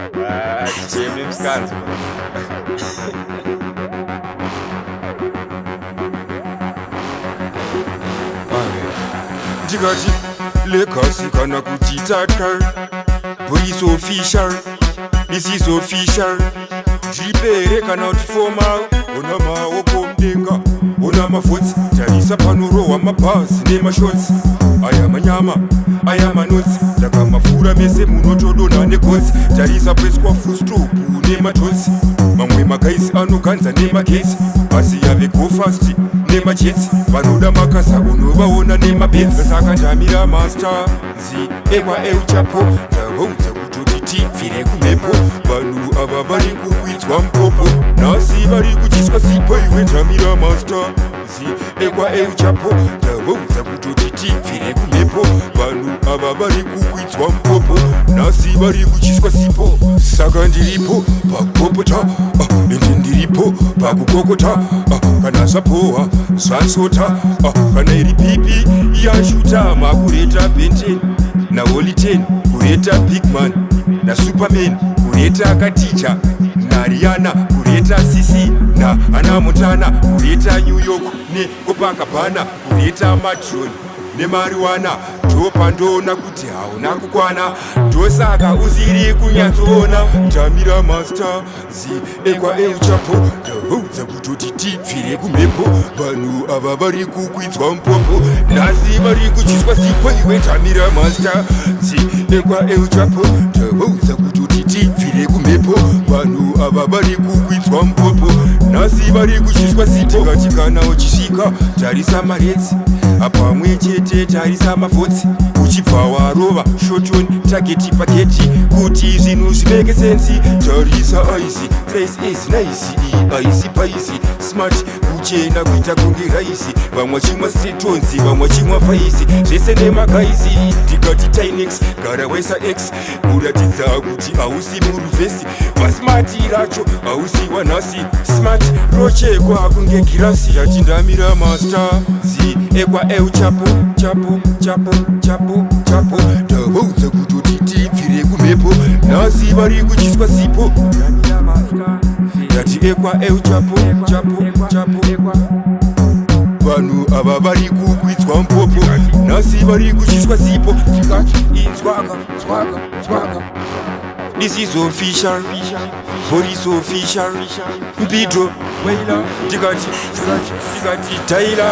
Ah, ticheme musikanzwa. Ndikati Legacy kana kuti Tata, Police official, this is official. Drip here kana kuti formal? Ona maoko mudenga, ona mafotsi. Tarisa panorohwa mabhazi nemashotsi. Aya manyama, aya manotsi, ndakamafura mese munotodonha negotsi. Tarisa peswa full stop nematotsi. Mamwe magaisi anoganza nemagetsi, asi yave go fast nemajets. Vanoda makasa unovaona nemabhedzi. Saka ndamira master zi ekwa Euchapo, ndavaudza kutoti tibvire kumhepo. Vanhu ava vari kukwidzwa mupopo, nhasi vari kutyiswa sipo. Iwe, ndamira master zi ekwa Euchapo, ndavaudza kutoti tibvire kumhepo. Vanhu ava vari kukwidzwa mupopo, nhasi vari kutyiswa sipo. Saka ndiripo pakupopota, ende ndiripo pakukokota. Kana zvapohwa zvasota, kana iri pipi yashuta, makureta Ben 10 naHoly 10, kureta Bigman naSuperman, kureta Katicha naRiana, kureta Sisi na ana Montana, kureta New York neCopacabana, kureta madrone nemariwana. Ndopandoona kuti hauna kukwana, ndosaka usiri kunyatsoona. Ndamira master zi ekwa Euchapo, ndavaudza kutoti tibvire kumhepo. Vanhu ava vari kukwidzwa mupopo, nhasi vari kutyiswa sipo. Iwe, ndamira master zi ekwa Euchapo, ndavaudza kutoti tibvire kumhepo. Vanhu ava vari kukwidzwa mupopo, nhasi vari kutyiswa sipo. Kati kana uchisvika, tarisa maretsi pamwe chete, tarisa mafotsi, uchibva warova shot on target paketi kuti zvinhu zvimake sense. Tarisa ice trace is nice, ice paisi smart, kuchena kuita kunge raisi. Vamwe chimwa stretonzi, vamwe chimwa faisi, zvese nemagaisi. Ndikati Tinex, gara waisa x kuratidza kuti hausi muruvhesi. Pasmart racho hausi wanhasi, smart rochekwa kunge girasi. Yati ndamira master zi ekwa Euchapo, chapo chapo chapo chapo, ndavaudza kutoti tibvire kumhepo, nhasi vari kutyiswa sipo. Ndati ekwa Euchapo, chapo chapo, vanhu ava vari kukwidzwa mupopo, nhasi vari kutyiswa sipo. Inzwaka nzwaka nzwaka. This is official, police official, Mpito. Ndikati, ndikati taila.